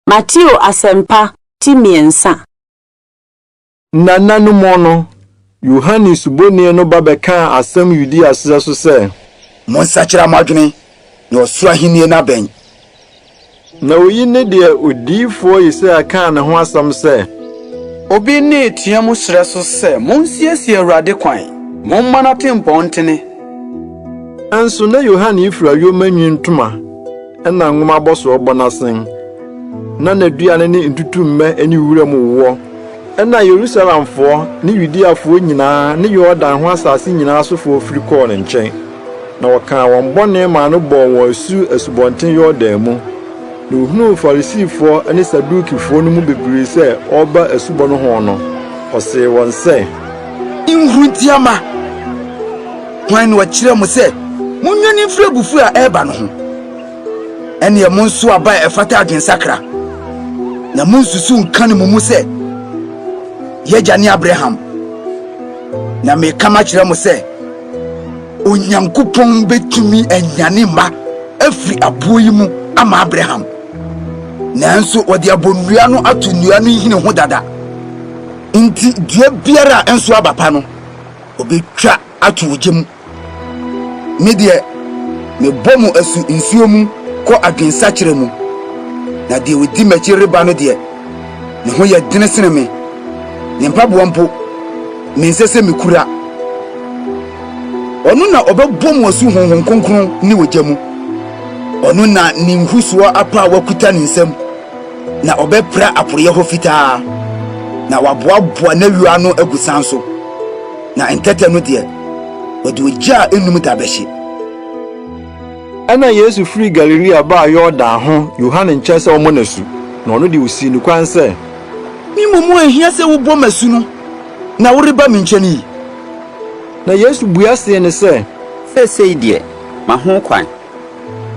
Mateo Asɛmpa ti mmiɛnsa. Na nna no mu no, Yohane Suboni no ba bɛkaa asɛm Yudea serɛ so sɛ. Monsakyera mo adwene, na ɔsoro ahennie no abɛn. Na oyi ne deɛ odiyifoɔ Yesaia kaa ne ho asɛm sɛ. Obi nne retea mu serɛ so sɛ, 'Monsiesie Awurade kwan, momma n'atempɔn ntene. Nso na Yohane fura yoma nwi ntoma na nwoma abɔsoɔ bɔ n'asen, na n'aduane ne ntutummɛ ne wuram woɔ. Ɛnna Yerusalemfoɔ ne Yudeafoɔ nyinaa ne Yordan ho asase nyinaa sofoɔ firi kɔɔ ne nkyɛn, na wɔkaa wɔn bɔne maa no bɔɔ wɔn asu Asubɔnten Yordan mu. Na ohunuu Farisifoɔ ne Sadukifoɔ no mu bebree sɛ wɔreba asubɔ no ho no, ɔsee wɔn sɛ. Nhuruntia mma! Hwan na ɔkyerɛɛ mo sɛ munnwane mfiri abufuo a ɛreba no ho? Ɛnneɛ monso aba a ɛfata adwensakra, na monnsusu nka no mo mu sɛ, 'Yɛn agya ne Abraham. Na mereka makyerɛ mo sɛ, Onyankopɔn bɛtumi anyane mma afiri aboɔ yi mu ama Abraham. Nanso wɔde abonnua no ato nnua no nhini ho dada. Enti dua biara a ɛnso aba pa no, Ɔbɛtwa ato ogya mu. Me deɛ, mebɔ mo asu nsuo mu kɔ adwensakyera mu, na deɛ ɔdi m'akyi reba no deɛ, ne ho yɛ dene sene me, ne mpaboa mpo, mensɛ sɛ mekura. Ɔno na ɔbɛbɔ mo asu Honhom Kronkron ne ogya mu. Ɔno na ne nhusoɔ apaawa kuta ne nsam. Na ɔbɛpra aporeɛ hɔ fitaa, na waboaboa n'ayuo ano agu san so, na ntɛtɛ no deɛ, wɔde ogya a ɛnnum da bɛhye. Ɛnna Yesu firii Galilea baa Yordan ho Yohane nkyɛn sɛ ɔmmɔ no asu. Na ɔno deɛ, ɔsii no kwan sɛ. Me mmom ɛhia sɛ wobɔ me asu no, na woreba me nkyɛn yi? Na Yesu bua see no sɛ. Seesei deɛ, ma ho kwan.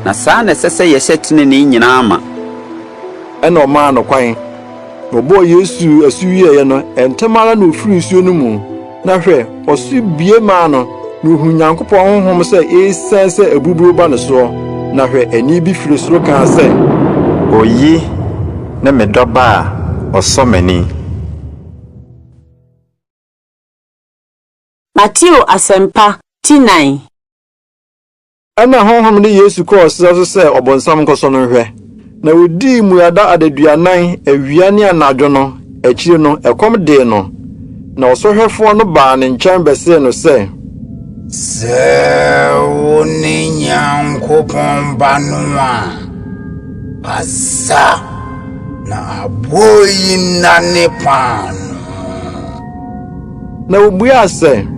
Na saa na ɛsɛ sɛ yɛhyɛ tenenee nyinaa ma. Ɛnna ɔmaa no kwan. Na ɔbɔɔ Yesu asu wieeɛ no, ntɛm ara na ɔfirii nsuo no mu, na hwɛ, ɔsoro bue maa no, na ɔhunuu Nyankopɔn honhom sɛ ɛresiane sɛ aburuburo ba ne soɔ, na hwɛ, ɛnne bi firi soro kaa sɛ. Oyi ne me Dɔba a ɔsɔ m'ani. Mateo Asɛmpa ti nan. Ɛnna Honhom de Yesu kɔɔ serɛ so sɛ ɔbonsam nkɔsɔ no nhwɛ. Na odii mmuada adaduanan, awia ne anadwo no, akyiri no, ɛkɔm dee no. Na ɔsɔhwɛfoɔ no baa ne nkyɛn bɛsee no sɛ. Sɛ wone Nyankopɔn Ba no a, kasa na aboɔ yi nnane paanoo. Na wobuaa sɛ.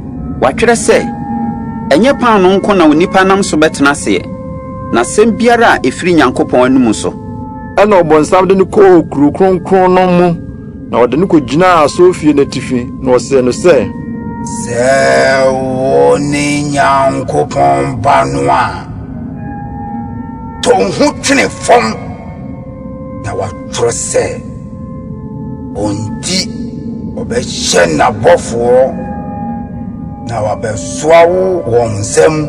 Wɔatwerɛ sɛ, 'Ɛnyɛ paanoo nko na onipa nam so bɛtena aseɛ, na asɛm biara a ɛfiri Nyankopɔn anomu so. Ɛnna ɔbonsam de no kɔɔ kuro kronkron no mu, na ɔde no kɔgyinaa asɔrefie no atifi, na ɔsee no sɛ. Sɛ wone Nyankopɔn Ba no a, to wo ho twene fam. Na wɔatwerɛ sɛ, Wo nti wɔbɛhyɛ n'abɔfoɔ, na wɔabɛsoa wo wɔn nsam,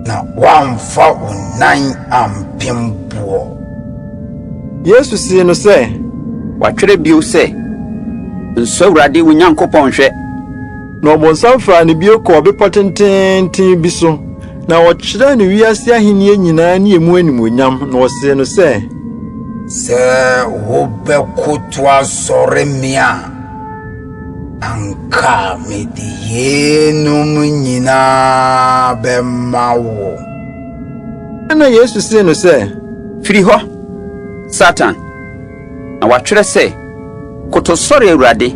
na woamfa wo nan ampem boɔ. Yesu see no sɛ. Wɔatwerɛ bio sɛ, 'Nsɔ Awurade wo Nyankopɔn nhwɛ. Na ɔbonsam faa no bio kɔɔ bepɔ tenteenten bi so, na ɔkyerɛɛ no wiase ahenni nyinaa ne emu animuonyam, na ɔsee no sɛ. Sɛ wobɛkoto asɔre me a, anka mede yeinom nyinaa bɛma wo. Ɛnna Yesu see no sɛ. Firi hɔ, Satan! Na wɔatwerɛ sɛ, 'Koto sɔre Awurade,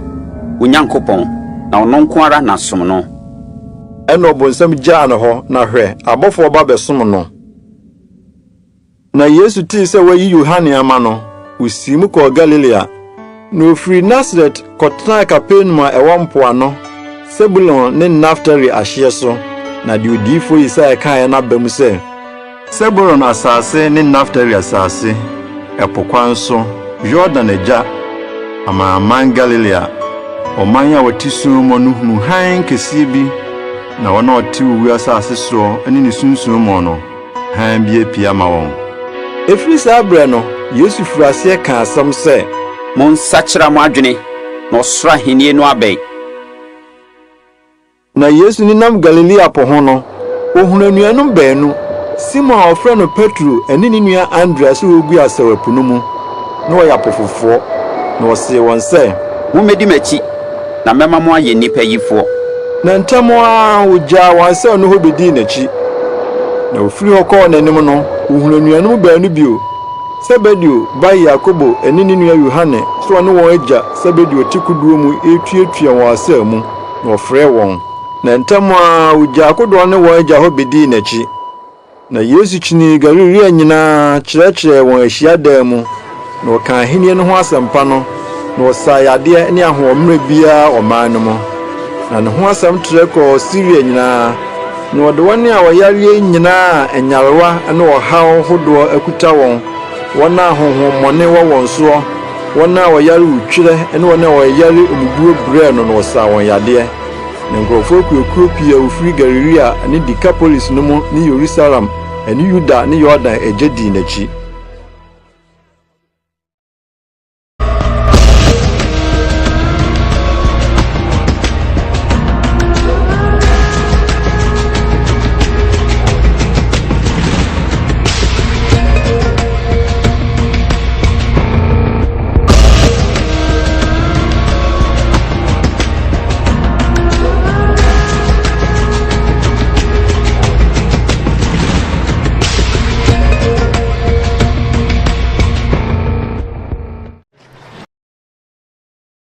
wo Nyankopɔn, na ɔno nko ara na som no. Ɛnna ɔbonsam gyaa no hɔ, na hwɛ, abɔfoɔ ba bɛsom no. Na Yesu tee sɛ wɔayi Yohane ama no, ɔsii mu kɔɔ Galilea. Na ɔfirii Nasaret kɔtenaa Kapernaum a ɛwɔ mpoano, Sebulon ne Naftali ahyeɛ so, na deɛ odiyifoɔ Yesaia kaeɛ no aba mu sɛ. Sebulon asase ne Naftali asase, ɛpo kwan so, Yordan agya, amanaman Galilea, ɔman a wɔte sum mu no hunuu hann kɛseɛ bi, na wɔn a wɔte owuo asase soɔ ne ne sunsum mu no, hann bi apue ama wɔn. Ɛfiri saa berɛ no, Yesu firii aseɛ kaa asɛm sɛ. Monsakyera mo adwene, na ɔsoro ahennie no abɛn. Na Yesu nenam Galilea po ho no, ohuu anuanom baanu, Simon a wɔfrɛ no Petro ne ne nua Andrea sɛ wɔregu asau ɛpo no mu. Na wɔyɛ apofofoɔ. Na ɔsee wɔn sɛ. Mommɛdi m'akyi, na mɛma mo ayɛ nnipa yifoɔ. Na ntɛm ara wɔgyaa wɔn asau no hɔ bɛdii n'akyi. Na wɔfiri hɔ kɔɔ n'anim no, wɔhunuu anuanom baanu bio, Sebedeo ba Yakobo ne ne nua Yohane sɛ wɔne wɔn agya Sebedeo te kodoɔ mu retuatua wɔn asau mu. Na ɔfrɛɛ wɔn, na ntɛm ara wogyaa kodoɔ no ne wɔn agya hɔ bedii n'akyi. Na Yesu kyinii Galilea nyinaa kyerɛkyerɛɛ wɔn ahyiadan mu, na ɔkaa ahenni no ho asɛmpa no, na ɔsaa yadeɛ ne ahoɔmmerɛ biara ɔman no mu. Na ne ho asɛm trɛ kɔɔ Siria nyinaa, na ɔde wɔn a wɔyareɛ nyinaa a nyarewa ne ɔhaw hodoɔ akuta wɔn, wɔn a honhommɔne wɔ wɔn soɔ, Wɔn a wɔyare otwerɛ ne wɔn a wɔyare omubuo brɛɛ no na ɔsaa wɔn yadeɛ. Na nkurɔfoɔ akuakuo pii a wɔfiri Galilea ne Dekapolis no mu ne Yerusalem ne Yuda ne Yordan agya dii n'akyi.